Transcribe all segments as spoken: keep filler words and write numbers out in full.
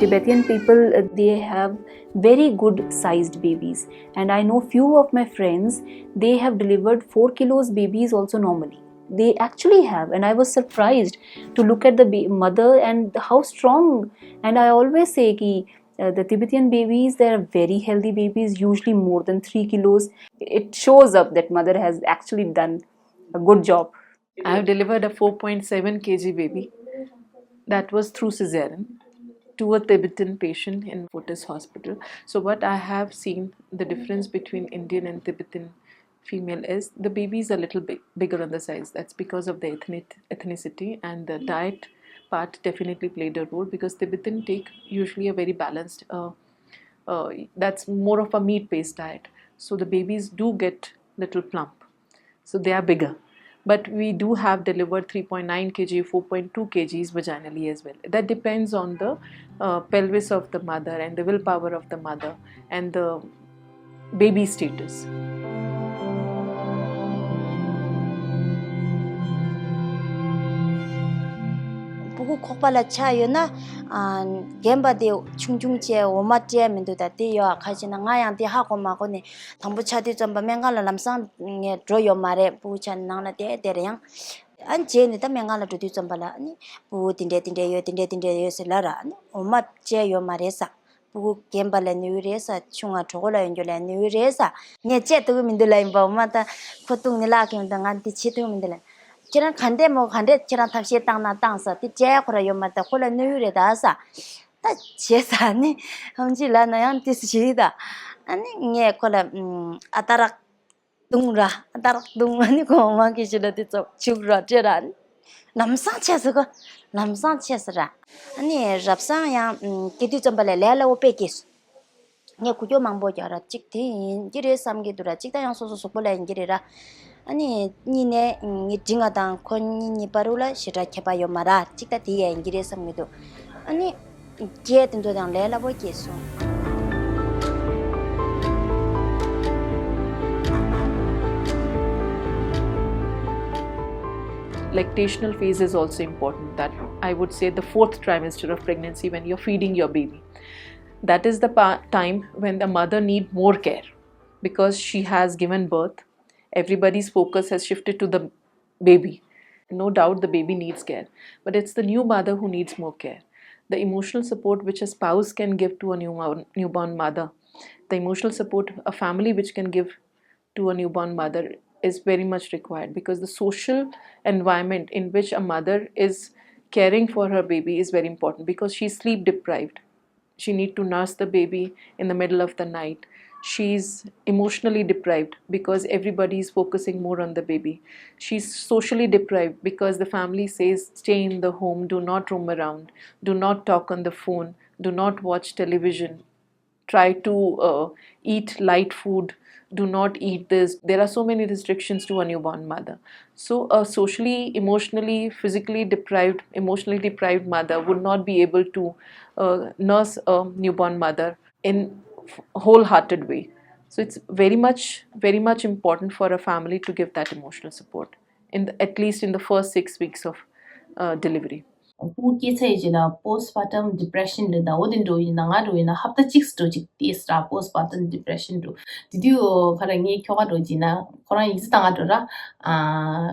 Tibetan people, uh, they have very good sized babies, and I know few of my friends, they have delivered four kilos babies also normally. They actually have, and I was surprised to look at the ba- mother and how strong. And I always say ki, uh, the Tibetan babies, they are very healthy babies, usually more than three kilos. It shows up that mother has actually done a good job. I have delivered a four point seven k g baby. That was through cesarean to a Tibetan patient in Fortis Hospital. So what I have seen, the difference between Indian and Tibetan female is the baby is a little bit bigger on the size. That's because of the ethnic ethnicity, and the diet part definitely played a role, because Tibetan take usually a very balanced. Uh, uh, that's more of a meat-based diet, so the babies do get little plump, so they are bigger. But we do have delivered three point nine k g, four point two k gs vaginally as well. That depends on the uh, pelvis of the mother and the willpower of the mother and the baby status. སྤུ་གུ་ཁོག་པ་ལ་ཆགས་ཡོད་ན། ཨ། རྒན་པ་དེ་ཆུང་ཆུང་བྱས་འོ་མ་སྤྲད་མི་འདུག་ད་དེ་ཡོད་ཨ། ཁ་ཅིག་ན་ང་ཡང་དེ་ཧ་གོ་མ་གོ་ནས། དང་པོ་ཆགས་དུས་ཙམ་པ་སྨན་ཁང་ལ་ལམ་སང་ངས་འགྲོ་ཡོད་མ་རེད། སྤུ་གུ་ཆགས་ནས་ནང་ལ་བསྡད་བསྡད་རེད་ཡང་། ཨ་ནི་རྗེས་ནས་ད་སྨན་ཁང་ལ་འགྲོ་དུས་ཙམ་པ་ལ་ཨ་ནི་སྤུ་གུ་དེ་འདྲས་དེ་འདྲས་ཡོད་དེ་འདྲས་དེ་འདྲས་ཡོད་ཟེར་ལབ་ར། ཨ་ནི་འོ་མ་སྤྲད་ཡོད་མ་རེད་ས། སྤུ་གུ་རྒན་པ་ལ་ནུས་རེད་ས། ཆུང་ང་གྲོད་ཁོག་ལ་ཡོད་རྒྱུ་ལ་ནུས་རེད་ས། ངས་བཅད་ཐུབ་ཀྱི་མི་འདུག་ལབ་ཡིན་པ། འོ་མ་ད་ཁོ་བཏུང་ནས་བརླག་གི་མི་འདུག་ང་འདི་བྱེད་ཐུབ་ཀྱི་མི་འདུག་ལབ། ཁྱེད་རང་ག་འདྲས་མོ་ག་འདྲས་ཁྱེད་རང་ཐབས་ཤེས་བཏང་ན་བཏང་ས། དེ་སྤྲད་ཁོ་ར་ཡོད་མ་ད་ཁོ་ལ་ནུས་རེད་ད་ས། ད་བྱས་ས་ནི་ཧམ་ཅི་ལ་ན་ཡང་དེ་སུ་ཞིག་ད། ཨ་ནི་ངས་ཁོ་ལ་ཨ་ད་རག་བརྡུང་ར། ཨ་ད་རག་བརྡུང་ར་ནི་གོང་མ་གི་ཞིག་ལ་དེ་ཚོ་བྱུག་ར་སྤྲད་ར། ལམ་སང་ཆས་སུ་གོ། ལམ་སང་ཆས་སུ་ར། ཨ་ནི་རབ་སང་ཡང་སྐྱེ་དུས་ཙམ་པ་ལས་ལས་སླ་བོ་དཔེ་སྐྱེས་སོང་། ངས་འགུལ་སྐྱོད་མང་པོ་རྒྱག་ར་གཅིག་དེ་ཡིན་གྱི་རེད་བསམ་གྱི་འདུག་ར། གཅིག་ད་ཡང་སོ་སོ་གཟུགས་པོ་ལ་ཡིན་གྱི་རེད་ར། ཨ་ནི་གཉིས་ནས་ངའི་འབྲིང་བ་དང་ཁོ་གཉིས་གཉིས་བར་དུ་ལ་ཞེ་དྲག་ཁྱད་པར་ཡོད་མ་ར། གཅིག་ད་དེ་ཡང་ཡིན་གྱི་རེད་བསམ་གྱི་འདུག་ཨ་ནི། སྐྱེས་དེ་ཚོ་དང་ལས་སླ་པོ་སྐྱེས་སོང་། Lactational phase is also important, that I would say the fourth trimester of pregnancy when you're feeding your baby. That is the pa- time when the mother need more care because she has given birth. Everybody's focus has shifted to the baby. No doubt the baby needs care, but it's the new mother who needs more care. The emotional support which a spouse can give to a new, newborn mother, the emotional support a family which can give to a newborn mother is very much required, because the social environment in which a mother is caring for her baby is very important, because she's sleep deprived. She need to nurse the baby in the middle of the night. She's emotionally deprived because everybody is focusing more on the baby. She's socially deprived because the family says, "Stay in the home, do not roam around, do not talk on the phone, do not watch television, try to uh, eat light food, do not eat this." There are so many restrictions to a newborn mother. So a socially, emotionally, physically deprived, emotionally deprived mother would not be able to uh, nurse a newborn mother in wholehearted way. So it's very much, very much important for a family to give that emotional support in the, at least in the first six weeks of uh, delivery. སྤུ་གུ་སྐྱེས་ཚར་ཡི་རྗེས་ལ་postpartum depression ལབ་ད། འོ་དེ་འདྲ་ཡིན་ན། ང་འདྲ་ཡིན་ན་ཧབ་ཏ་གཅིག་འགྲོ་གཅིག་ཏིས་ར་postpartum depression འགྲོ། དེ་དུས་ཨོ་ཁ་ར་ངའི་ཁྱོ་ག་འགྲོ་གཅིག་ན་ཁོ་རང་ཡིག་ཚད་བཏང་ག་འགྲོ་ར། ཨ་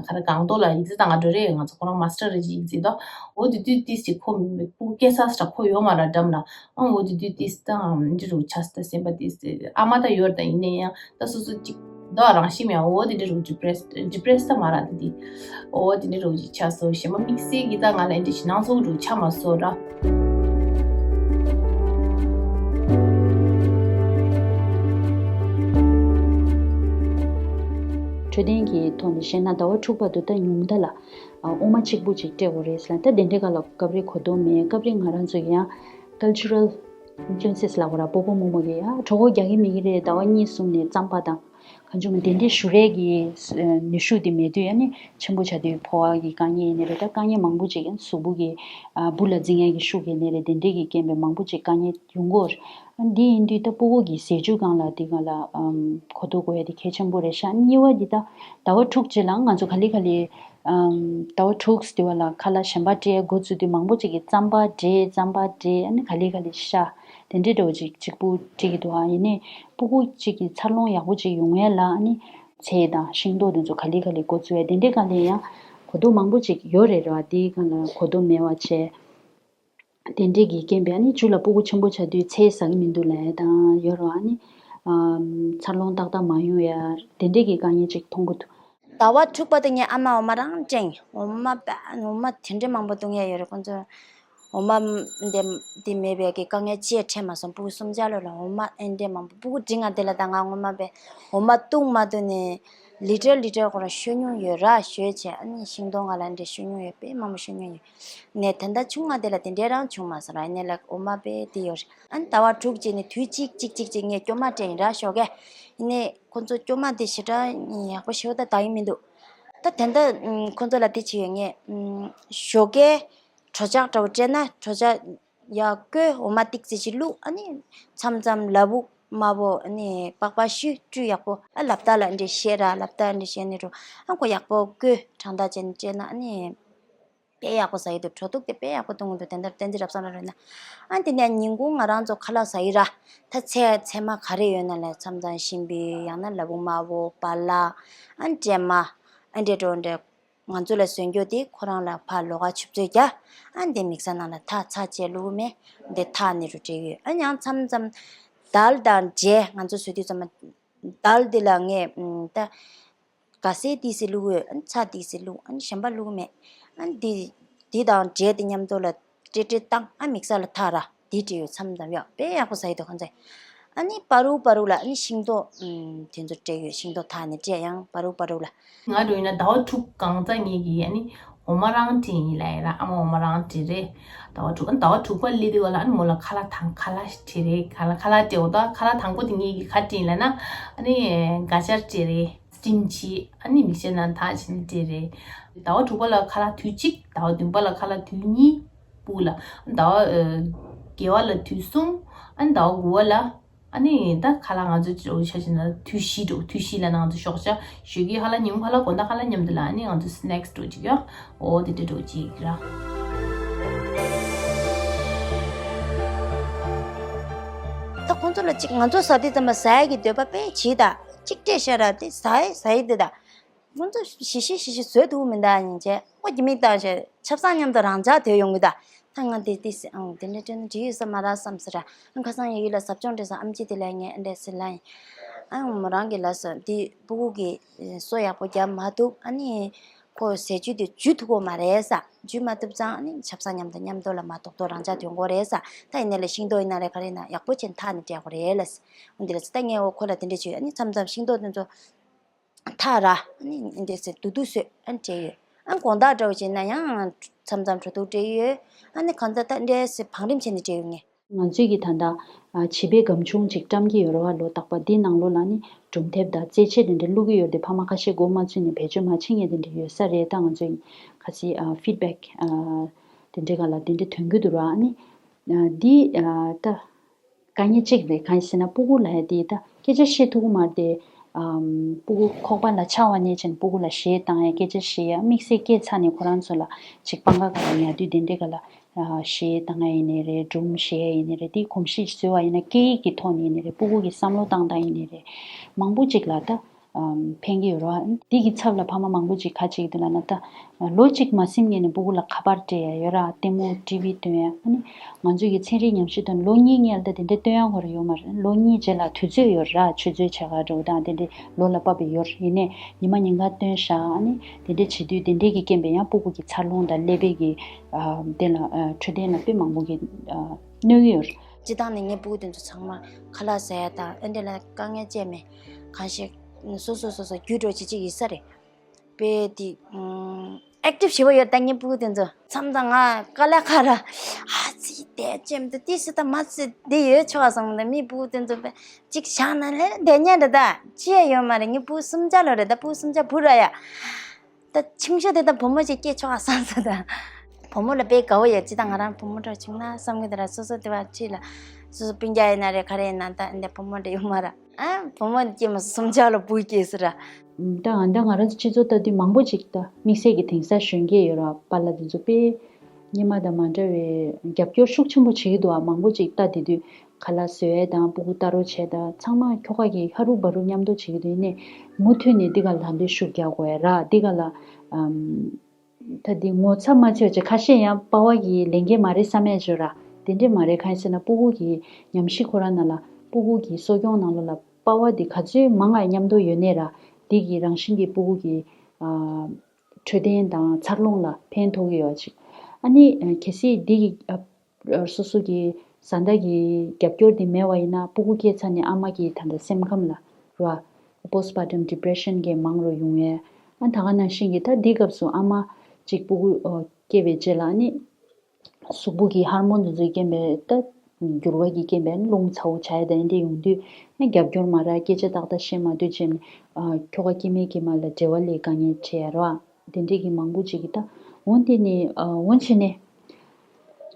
ཁ་ར་སྒང་ཏོག་ལ་ཡིག་ཚད་བཏང་ག་འགྲོ་རེད། ང་ཚོ་ཁོ་རང་master རེད་ཅིག་ཡིག་ཚད་དོ། འོ་དེ་དུས་ཏིས་ཅིག་ཁོ་སྤུ་གུ་སྐྱེས་ཚར་ས་ཁོ་ཡོད་མ་ར་འགྲམ་ལ། ཨང་འོ་དེ་དུས་ཏིས་ད་འདི་རུ་ཆགས་ད་སེམས་པ་ཏིས་ཨ་མ་ད་ཡོད་ད། ཡིན་ནའི་ཡང་ད་སོ་སོ་ཅིག་ད་རང་ཤི་མེད། འོ་དེ་འདྲ་རུ་depressed depressed ད་མ་ར་དེ་དེ། འོ་དེ་འདྲ་རུ་ཅིག་ཆགས་སོང་། གཞན་པ་དམིགས་བསལ་གྱི་ད་ང་ལ་འདི་ཞིག་སྣང་ཚུལ་རུ་ཆགས་མ་སོང་ར། འཕྲོད་བསྟེན་གྱི་ཐོག་ནས་བཤད་ན་ཟླ་བ་དྲུག་བར་དུ་ད་ཉུང་མཐའ་ལ་ཨ་དབུ་མ་གཅིག་པུ་ཅིག་སྤྲད་དགོས་རེད་ཟེར་ལ། ད་དེ་འདྲའི་སྐབས་ལ་སྐབས་རེ་གོ་རྟོགས་མེད། སྐབས་རེ་ང་རང་ཚོ་ཡང་cultural influences ལབ་དགོས་ར། སྤོ་བོ་རྨོ་མོ་གིས་ཡ་གྲོད་ཁོག་རྒྱག་གི་མེད་ཀྱི་རེད། ཟླ་བ་གཉིས་གསུམ་ནས་རྩམ་པ་དང་གང་བྱུང་མིན་དེ་འདྲའི་ཞུ་རས་ཀྱི་ནུས་ཤུགས་དེ་མེད་དུས། ཡ་ནི་ཆེན་པོ་ཆགས་དུས་ཕོ་བ་གི་དཀའ་ངལ་ཡིན་ནའི་རེད། ད་དཀའ་ངལ་མང་པོ་ཅིག་ཡིན། གཟུགས་པོ་གི་ཨ་འབུ་ལ་འཛིང་ཡ་གི་ཤུགས་ཡིན་ནའི་རེད། དེ་འདྲའི་གི་རྐྱེན་པས་མང་པོ་ཅིག་དཀའ་ངལ་ཡོང་གི་ཡོད་རེད། འདི་ཡིན་དུས་ད་སྤུ་གུ་གི་ཟས་བཅུད་སྒང་ལ་དེ་སྒང་ལ་ཨམ་གོ་རྟོགས་དགོས་ཡ་དེ་གལ་ཆེན་པོ་རེད་ཤག་གཉིས་པ་འདི་ད་ཟླ་བ་དྲུག་རྗེས་ལ་ང་ཚོ་ག་ལེ་ག་ལེ་ ཨམ། ཟླ་བ་དྲུག་ཙམ་དུས་བ་ལ་ཁ་ལག་གཞན་པ་སྤྲད་འགོ་བཙུགས་དུས་མང་པོ་ཅིག་གིས་རྩམ་པ་སྤྲད། རྩམ་པ་སྤྲད། ཨ་ནི་ག་ལེ་ག་ལེ་ཤ་དེ་འདྲའི་འདྲ་བོ་ཅིག་གཅིག་པུ་སྤྲད་ཀྱི་འདུག་ཨ། ཡིན་ནའི་སྤུ་གུ་གཅིག་གི་འཚར་ལོངས་ཡག་པོ་ཅིག་ཡོང་ཡས་ལ། ཨ་ནི་ཚལ་དང་ཤིང་ཏོག་དེ་ཚོ་ག་ལེ་ག་ལེ་འགོ་བཙུགས་ཡས་དེ་འདྲའི་སྒང་ལ་ཡང་གོ་རྟོགས་མང་པོ་ཅིག་ཡོད་རེད། རེད་བ། དེའི་སྒང་ལ་གོ་རྟོགས་མེད་པ་བྱས། དེ་འདྲས་ཀྱི་རྐྱེན་པས་ཨ་ནི་ཇུ་ལ་སྤུ་གུ་ཆེན་པོ་ཆགས་དུས་ཚལ་ཟ་གི་མི་འདུག་ལབ་ཡ་དང་ཡོད་རེད། ཨ་ནི་ཨམ། འཚར་ལོངས་ཏག་ཏག་མ་ཡོང་ཡ་དེ་འདྲས་ཀྱི་དཀའ་ངལ་ཅིག་མཐོང་གི་འདུག་ཟླ་བ་དྲུག་པ་དེ་ངའི་ཨ་མ་འོ་མ་རང་སྤྲད། འོ་མ་པ་འོ་མ་དེ་འདྲས་མང་པོ་བཏུང་ཡ་ཡོད་རེད། ཁོང་ཚོ་འོ་མ་འདི་འདི་མེད་པའི་གི་དཀའ་ངལ་ཅིག་འཕྲད་མ་སོང་། སྤུ་གུ་གསུམ་ཆ་ལོ་ལ་འོ་མ་ཨེ་འདྲས་མང་པོ། སྤུ་གུ་འབྲིང་ང་དེ་ལ་ད་ང་ངོ་མ་པའི་འོ་མ་བཏུང་མ་བཏུང་ནས་ལི་ཊར་ལི་ཊར་ཁོ་རང་བཤོས་མྱོང་ཡོད་ར། བཤོས་བྱས་ཨ་ནི་ཤིང་ཏོག་ང་ལ་འདྲས་བཤོས་མྱོང་ཡོད། དཔེ་མང་པོ་བཤོས་མྱོང་ཡོད། ནས་ད་ལྟ་ཆུང་ང་དེ་ལ་དེ་འདྲའི་རང་བྱུང་མ་སོང་ར། ཡིན་ནའི་ལ་འོ་མ་དཔེ་དེ་ཡོད་རེད། ཨ་ནི་ཟླ་བ་དྲུག་ཅིག་ནས་དུས་གཅིག་གཅིག་གཅིག་ཅིག་ངས་སྐྱོ་མ་སྤྲད་ཡིན་ར་ཞོགས་ཀས། ཡིན་ནའི་ཁོ་ཚོ་སྐྱོ་མ་དེ་ཞེ་དྲག་ཡག་པོ་ཞེ་པོ་ད་ད་ཡིན་མི་འདུག་ད་དེ་འདྲ་ཁོ་ཚོ་ལ་དེ་བྱས་ཡོད། ངས་ཞོགས་ཀས་གྲོ་ཆག་འདྲ་བོ་སྤྲད་ན་གྲོ་ཆག་ཡར་བསྐོལ། འོ་མ་ཏིག་ཙི་ཞིག་བླུགས། ཨ་ནི་མཚམས་མཚམས་ལ་ཕུག་དམར་པོ་ཨ་ནི་པགས་པ་བཤུས་བཀྲུས་ཡག་པོ། ཨ་ལབ་སྟངས་ལ་འདྲ་བཤད་ར། ལབ་སྟངས་འདྲ་བཤད་ནས་འགྲོ། ཨ་ཁོ་ཡག་པོ་བསྐོལ་གྲང་ཐག་བྱས་ནས་སྤྲད་ན་ཨ་ནི། དཔེ་ཡག་པོ་ཟ་ཡི་འདུག་གྲོ་ཐུག་དེ་དཔེ་ཡག་པོ་བཏུང་གི་འདུག་དེ་འདྲ་བསྟན་འཛིན་རབ་བཟང་ལ་རོལ་ན། ཨ་དེ་ནས་ཉིན་གུང་ང་རང་ཚོ་ཁ་ལག་ཟ་ཡི་ར། ད་ཚལ་ཚལ་མ་ག་རེ་ཡོད་ན་ལ་མཚམས་མཚམས་ཤིང་བི་ཡང་ན་ལ་ཕུག་དམར་པོ་པ་ལགས། ཨ་སྲན་མ། ཨ་འདྲས་འགྲོ་འདྲས། ང་ཚོ་ལ་ཟོས་རྒྱུ་དེ་ཁོ་རང་ལ་ཕར་ལོགས་ཀ་ཆུ་བཙོས་རྒྱག་ཨ་འདི་མིག་སར་ནང་ལ་ཐག་ཚ་བཅད་བླུགས་མེད། འདི་ཐག་ནི་རུ་སྤྲད་ཡོད། ཨ་ཡང་མཚམས་མཚམས་དལ་དང་འབྲས་ང་ཚོ་ཟོས་དུས་ཙམ་པ་དལ་འདི་ལ་ངས་ད། ག་སེ་ཏིག་ཙི་བླུགས་ཡོད། ཨ་ནི་ཚྭ་ཏིག་ཙི་བླུགས། ཨ་ནི་གཞན་པ་བླུགས་མེད། ཨ་ནི་འདི་འདི་དང་འབྲས་དེ་མཉམ་དུ་ལ་སྤྲེལ་སྤྲེལ་བཏང་། ཨ་མིག་སར་ལ་ཐག་ར་འདི་སྤྲད་ཡོད། མཚམས་མཚམས་ཡོད། དཔེ་ཡག་པོ་ཟ་ཡི་འདུག་ཁོང་ཚོས། ཨ་ནི་བར་དུ་བར་དུ་ལ་ཨ་ནི་ཤིང་ཏོག་ཨམ་དེ་ཚོ་སྤྲད་ཡོད། ཤིང་ཏོག་ཐག་ནས་སྤྲད་ཡང་བར་དུ་བར་དུ་ལ། ང་འགྲོ་ཡིན་ན་ཟླ་བ་དྲུག་གང་ཙམ་ངེད་ཀྱིས་ཨ་ནི་འོ་མ་རང་སྤྲད་ཡིན་ལབ་ཡིན་ར། ཨ་མ་འོ་མ་རང་སྤྲད་རེད། ཟླ་བ་དྲུག་ཨ་ནི་ཟླ་བ་དྲུག་པ་སླེབས་དུས་ག་ལ་ཨ་ནི་མོ་ལ་ཁ་ལག་དང་ཁ་ལག་སྤྲད་རེད། ཁ་ལག་ཁ་ལག་སྤྲད་འོ་ད་ཁ་ལག་དང་པོ་དེ་ངེད་ཀྱིས་ག་སྤྲད་ཡིན་ལབ་ན་ཨ་ནི་ག་ཅར་སྤྲད་རེད། སྤྲིན་ཆེ་ཨ་ནི་མིག་ཤེལ་ནང་ཐག་བྱས་ནས་སྤྲད་རེད། ཟླ་བ་དྲུག་པ་ལ་ཁ་ལག་དུས་གཅིག་ཟླ་བ་བདུན་པ་ལ་ཁ་ལག་དུས་གཉིས། སྤུ་གུ་ལ་ཟླ་བ་ཨ་བརྒྱད་པ་ལ་དུས་གསུམ། ཨ་ནི་ཟླ་བ་དགུ་པ་ལ་ཨ་ནི་ད་ཁ་ལག་ང་ཚོ་འགྲོ་ཆ་བྱས་ན་དུས་བཞི་འགྲོ། དུས་བཞི་ལ་ང་ཚོ་ཞོགས་ཇ་ཞོགས་ཀའི་ཁ་ལག་ཉིན་གུང་ཁ་ལག་དགོང་དག་ཁ་ལག་མཉམ་དུ་ལ་ཨ་ནི་ང་ཚོ་སི་ནེག་སི་འགྲོ་ཅིག་ཡ། འོ་དེ་འདྲ་འགྲོ་ཅིག་ར། ད་ཁོང་ཚོ་ལ་ཅིག་ང་ཚོ་ཟ་དུས་ཙམ་པ་ཟ་ཡ་གི་འདོད་པ་དཔེ་བྱེད་ད། གཅིག་སྤྲད་ཤ་ར་དེ་ཟ་ཡི་ཟ་ཡི་དེ་ད། ང་ཚོ་ཞི་ཞི་ཞི་ཞི་བཟོས་ཐུབ་མི་འདུག་ཡིན་བྱས་ཨོ་ཀྱི་མིག་བཏང་བྱས་ཆབ་གསང་མཉམ་དུ་རང་འཇགས་དོད་ཡོང་གི་ད། ད་ང་དེ་དེ་སི་ཨང་དེ་འདྲ་སྤྲད་ན་འགྲིག་ཡོད་ས་མ་རེད་བསམ་ཟེར། ཨང་ཁ་སང་ཡ་གི་ལ་ཟབ་སྦྱོང་སྤྲད་སོང་། ཨམ་ཆི་དེ་ལ་ངས་ཨ་འདྲས་ཟེར་ལབ་ཡིན། ཨང་མོ་རང་གི་ལ་སོ་དེ་སྤུ་གུ་གི་སོ་ཡག་པོ་བརྒྱབ་མ་ཐུབ། ཨ་ནི་ཁོ་ཟས་བཅུད་དེ་འཇུ་ཐུབ་ཀྱི་མ་རེད་ས། འཇུ་མ་ཐུབ་ཙང་ཨ་ནི་ཆབ་གསང་མཉམ་དུ་མཉམ་དུ་ལ་མ་ཏོག་ཏོག་རང་འཇགས་དོད་དགོས་རེད་ས། ད་ཡིན་ནའི་ལ་ཤིང་ཏོག་ཡིན་ན་རེད་ག་རེ་ཡིན་ན་ཡག་པོ་བྱས་ཐག་ནས་སྤྲད་དགོས་རེད་ལ་ཟེར། འོ་འདི་ལ་ད་ངས་འོ་ཁོ་ལ་དེ་འདྲས་བྱས་ཨ་ནི་མཚམས་མཚམས་ཤིང་ཏོག་དེ་ཚོ། ཐག་ར། ཨ་ནི་འདྲས་སེ་དུ་དུ་སོད་ཨ་ནི་སྤྲད་ཡོད། ཨ་དགོང་དག་འདྲ་བོ་བྱས་ན་ཡང་མཚམས་མཚམས་དྲོ་ཐུག་སྤྲད་ཡོད། ཨ་ནི་གང་ཚ་ད་འདྲས་སེ་བང་རིམ་བྱས་ནས་སྤྲད་ཡོད་ངས། ང་ཚོས་ཀྱི་ད་ལྟ་ཨ་བྱིས་པའི་སྒམ་ཆུང་ཅིག་བཀྲམ་གྱི་ཡོད་རེད་བ། ལོ་རྟག་པར་འདིའི་ནང་ལོགས་ལ་ནི་གྲུམ་དེབ་དང་རྩེད་ཆས་དེ་འདྲ་བླུག་གི་ཡོད་རེད་དེ། ཕ་མ་ཁ་ཤས་མགོ་མ་ཚོས་ནས་བེད་སྤྱོད་མ་བྱེད་མཁན་དེ་འདྲ་ཡོད་ས་རེད། ད་ང་ཚོས་ཁ་སང་ཨ་ཕིཌ་བེག་ཨ་དེ་འདྲའི་སྒང་ལ་དེ་འདྲ་ཐོན་གྱི་འདུག་ར། ཨ་ནི་ཨ་འདི་ཨ་ད། དཀའ་ངལ་གཅིག་རེད། གང་ཡིན་ཟེར་ན་སྤུ་གུ་ལ་ཡ་དེ་ད་སྐད་ཆ་བཤད་ཐུབ་ཀྱི་མ་རེད་དེ། ཨམ། སྤུ་གུ་ཁོག་པ་ལ་ཆགས་པ་ནས་བྱས་ནས་སྤུ་གུ་ལ་གཞས་བཏང་ཡ་སྐད་ཆ་བཤད་ཡ་དམིགས་བསལ་སྐྱེས་ཚར་ནས་ཁོ་རང་ཚོ་ལ་ཅིག་སྤང་ཁ་སྒང་ལ་ཉལ་དུས་དེ་འདྲའི་སྒང་ལ་ཨ་གཞས་བཏང་ཡ་ཡིན་ནའི་རེད། སྒྲུང་བཤད་ཡ་ཡིན་ནའི་རེད། དེ་གོམས་གཤིས་བཟོ་བ་ཡིན་ན་སྐད་ཡིག་གི་ཐོག་ནས་ཡིན་ནའི་རེད། སྤུ་གུ་གི་བསམ་བློ་བཏང་སྟངས་ཡིན་ནའི་རེད། མང་པོ་ཅིག་ལ་ད། ཨམ། ཕན་གྱི་ཡོད་རེད་བ། འདི་གི་ཚབ་ལ་ཕ་མ་མང་པོ་ཅིག་ག་བྱེད་ཀྱི་འདུག་ལབ་ན་ད། ལོ་གཅིག་མ་ཟིན་སྔོན་ནས་སྤུ་གུ་ལ་ཁ་པར་སྤྲད་ཡ་ཡོད་ར། ལྟད་མོ་ཊི་ཝི་སྟོན་ཡ། ཨ་ནི་ང་ཚོས་ཀྱི་ཚན་རིག་ཉམས་ཞིབ་དང་ལོ་གཉིས་སྔོན་ལ་ད་དེ་འདྲ་སྟོན་ཡ་ཁོ་རང་ཡོད་མ་རེད། ལོ་གཉིས་རྗེས་ལ་དུས་ཚོད་ཡོད་ར། ཆུ་ཚོད་བྱ་ག་འགྲོ་དང་དེ་འདྲ་ལོ་ལ་བབས་པའི་ཡོད་རེད། ཡིན་ནའི་ཉི་མ་ཉིན་གང་སྟོན་བཞག་ཨ་ནི་དེ་འདྲ་བྱེད་དུས་དེ་འདྲའི་གི་རྐྱེན་པས་ཡང་སྤུ་གུ་གི་འཚར་ལོངས་དང་ཀླད་པའི་གི་ཨ་དེ་ལ་ཨ་འཕྲོད་བསྟེན་ལ་དཔེ་མང་པོ་གི་ཨ་གནོད་ཀྱི་ཡོད་རེད། སྤྱིར་བཏང་ནས་ངའི་སྤུ་གུ་དེ་ཚོ་ཚང་མ་ཁ་ལག་ཟ་ཡ་དང་ཨེ་འདྲ་ལ་དཀའ་ངལ་ཅིག་མེད། གང་ཞིག་སོ་སོ་སོ་སོ་རྒྱུ་འགྲོ་བྱེད་ཀྱི་ཡོད་ས་རེད། དཔེ་དེ་ཨེག་ཊིབ་ཞེ་པོ་ཡོད་ད་ངའི་སྤུ་གུ་དེ་ཚོ། མཚམས་དང་ང་དཀའ་ལས་ཁག་ར། ཨ་ཙི་དེ་ཅེམ་དུ་ཏི་སི་ད་མ་ཙི་དེ་ཡོད་ཆོག་བསམ་ད་མི་སྤུ་གུ་དེ་ཚོ་དཔེ་གཅིག་བཞག་ན་ལས་བསྡད་ཉན་རེད་ད། ཅི་ཡ་ཡོད་མ་རེད། ངའི་སྤུ་གུ་གསུམ་ཆ་ལོ་རེད་ད། སྤུ་གུ་གསུམ་ཆ་བུ་ར་ཡ། ད་ཆུང་ཤོས་དེ་ད་བུ་མོ་ཅིག་སྐྱེས་ཆོག་ཨ་བསམ་སོང་ད། བུ་མོ་ལ་དཔེ་དགའ་བོ་ཡོད། ཅི་ད་ང་རང་བུ་མོ་འདྲ་བྱུང་ན་བསམ་གི་ད་ར། སོ་སོ་དེ་བ་ཁྲིད་ལ་སོ་སོ་སྤུན་ཀྱག་ཡིན་ན་རེད་ག་རེ་ཡིན་ན་ད་འདི་བུ་མོ་འདྲ་ཡོད་མ་ར། ཨ་བུ་མོ་སྐྱེས་མ་སོང་གསུམ་ཆ་ལ་བུ་སྐྱེས་སོང་ར། ད་ཨ་ད་ང་རང་ཚོ་སྤྱི་ཚོགས་ལྟ་དུས་མང་པོ་ཅིག་ད་དམིགས་བསལ་གྱི་དེང་སང་གཞོན་སྐྱེས་ཡོད་ར། པཱ་ལགས་དེ་ཚོ་དཔེ་སྔོན་མ་དང་མ་འདྲ་བའི་རྒྱབ་སྐྱོར་ཤུགས་ཆེན་པོ་བྱེད་ཀྱི་འདུག་ཨ། མང་པོ་ཅིག་ལྟ་དེ་དུས་ཁ་ལག་བཟོ་ཡས་དང་སྤུ་གུ་ལྟ་རོགས་བྱས་དང་ཚང་མ་ཁྱོ་ག་གི་ཧ་རུ་བ་རུ་མཉམ་དུ་བྱེད་ཀྱི་འདུག་ཡིན་ནའི་མུ་མཐུད་ནས་འདི་ག་ལ་ལན་འདེབས་ཤུགས་རྒྱག་དགོས་ཡ་ར། འདི་ག་ལ་ཨམ། ད་འདི་ངོ་ཚ་མ་ཚོད་ཅིག་ཁ་ཤས་ཡང་པ་ཕ་གི་ལས་འགན་མ་རེད་བསམ་ཡས་ཅིག་ཡོད་ར། དེ་འདྲས་མ་རེད། གང་ཡིན་ཟེར་ན་སྤུ་གུ་གི་ཉམས་ཞིབ་ཁོ་རང་ནང་ལ་སྤུ་གུ་གི་གསོ་སྐྱོང་ནང་ལོགས་ལ་པ་ཕ་འདི་ག་ཚོད་མང་ང་མཉམ་དུ་ཡོད་ནའི་ར། འདི་གི་རང་བཞིན་གྱི་སྤུ་གུ་གི་ཨ་འཕྲོད་བསྟེན་དང་འཚར་ལོངས་ལ་ཕན་ཐོགས་ཀྱི་ཡོད་ཅིག་ཨ་ནི་ཨ་གལ་སྲིད་འདི་གི་ཨ་སོ་སོ་གི་བཟའ་ཟླ་གི་རྒྱབ་སྐྱོར་དེ་མེད་པ་ཡིན་ན་སྤུ་གུ་སྐྱེས་ཚར་ནས་ཨ་མ་གི་ད་ལྟ་སེམས་ཁམས་ལ་ར་postpartum depression གི་མང་རུ་ཡོང་ཡས། ཨ་ད་ག་ནང་བཞིན་གྱི་ད་འདི་སྐབས་སུ་ཨ་མ་གཅིག་སྤུ་གུ་ཨོ་སྐྱེས་པའི་རྗེས་ལ་ཨ་ནི་གཟུགས་པོ་གི་ཧར་མོན་དེ་ཚོའི་རྐྱེན་པས་ད་འགྱུར་བ་གི་རྐྱེན་པས་རླུང་ཚ་བོ་ཆགས་ཡས་དེ་འདྲ་ཡོང་དུས་ཨ་རྒྱབ་སྐྱོར་མ་རག་སྐད་ཆ་ཏག་ཏག་བཤད་མ་ཐུབ་བྱས་ནས་ཨ་ཁྱོ་ག་སྐྱེས་མ་སྐྱེས་མ་ལ་འབྲེལ་བ་ལས་དཀའ་ངལ་འཕྲད་ཡས་ར། དེ་འདྲས་ཀྱི་མང་པོ་ཅིག་གིས་ད་འོན་ཏེ་ནི་ཨ་འོན་བྱས་ནས་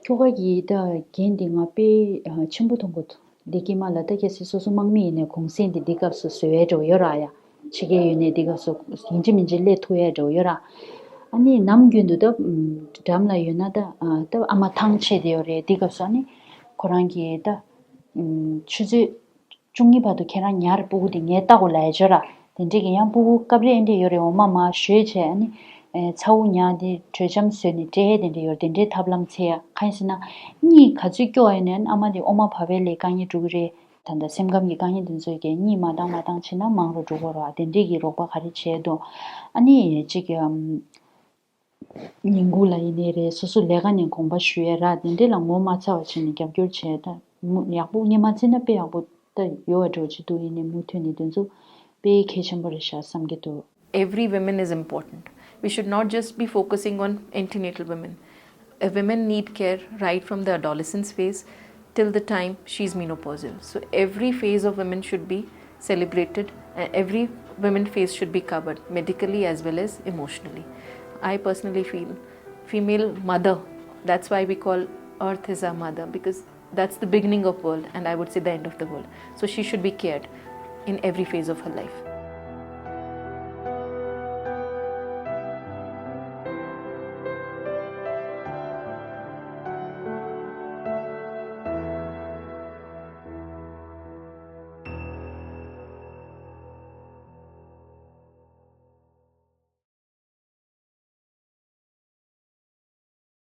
ཁྱོ་ག་གི་ད་འགན་འདི་ང་དཔེ་ཨ་ཆེན་པོ་མཐོང་གི་འདུག་འདི་སྐྱེས་མ་ལ་ད་གལ་སྲིད་སོ་སོ་དམག་མི་ཡིན་ནའི་གུང་སེང་འདི་འདི་སྐབས་སུ་བཟོ་ཡས་འགྲོ་ཡོད་ར། ཡ་ཕྱི་རྒྱལ་ཡོད་ནའི་འདི་སྐབས་སུ་ཡིན་གཅིག་མིན་གཅིག་སླེབས་ཐུབ་ཡས་འགྲོ་ཡོད་ར། ཨ་ནི་ནམ་རྒྱུན་དུ་ད་འགྲམ་ལ་ཡོད་ན་ད་ཨ་ད་ཨ་མ་ཐང་ཆད་དེ་ཡོད་རེད། འདི་སྐབས་སུ་ཨ་ནི་ཁོ་རང་གི་ད་ཆུ་ཚོད་བཅུ་གཉིས་བར་དུ་ཁྱེད་རང་ཉར་སྤུ་གུ་དེ་ངས་ལྟ་དགོས་ལབ་ཡ་བྱོས་ར། དེ་འདྲས་ཀྱི་ཡང་སྤུ་གུ་སྐབས་རེ་ཨེ་འདྲས་ཡོད་རེད། འོ་མ་མར་བཞོས་བྱས་ཨ་ནི་ཨེ་ཚ་བོ་ཉར་དེ་དྲོད་འཇམ་བཟོས་ནས་སྤྲད་ཡས་དེ་འདྲས་ཡོད་རེད། དེ་འདྲས་ཐབས་ལམ་འཚོལ་ཡ། གང་ཡིན་ཟེར་ན་གཉིད་ག་ཚོད་སྐྱོ་བ་ཡིན་ནའི་ཨ་མ་དེ་ཨོ་མ་བབས་པའི་ལས་དཀའ་ངལ་འགྲོ་གི་རེད། ད་ལྟ་སེམས་ཁམས་ཀྱི་དཀའ་ངལ་དེ་ཚོ་གས་གཉིད་མ་བཏང་མ་བཏང་བྱས་ན་མང་རུ་འགྲོ་གི་རེད་བ། དེ་འདྲས་ཀྱི་རོགས་པ་ག་རེ་བྱས་འདུག་ཨ་ནི་གཅིག་གི་ཨམ། ཉིན་གུང་ལ་ཡིན་ནའི་རེད། སོ་སོ་ལས་ཀ་ནས་དགོངས་པ་ཞུ་ཡས་ར། དེ་འདྲས་ལ་ངོ་མ་ཚ་བ་བྱས་ནས་རྒྱབ་སྐྱོར་བྱས་ད་མུ་ཡག་པོ་སྔོན་མ་བརྩིས་ན་དཔེ་ཡག་པོ་ད་ཡོད་པ་འདྲ་བོ་ཅིག་འདུག་ཡིན་ནའི་མུ་མཐུད་ནས་དེ་ཚོ་དཔེ་གལ་ཆེན་པོ་རེད་ཤག་བསམ་གྱི་འདུག Every woman is important. We should not just be focusing on antenatal women. A women need care right from the adolescence phase till the time she's menopausal. So every phase of women should be celebrated and every women phase should be covered medically as well as emotionally. I personally feel female mother, that's why we call earth is our mother, because that's the beginning of world and I would say the end of the world. So she should be cared in every phase of her life.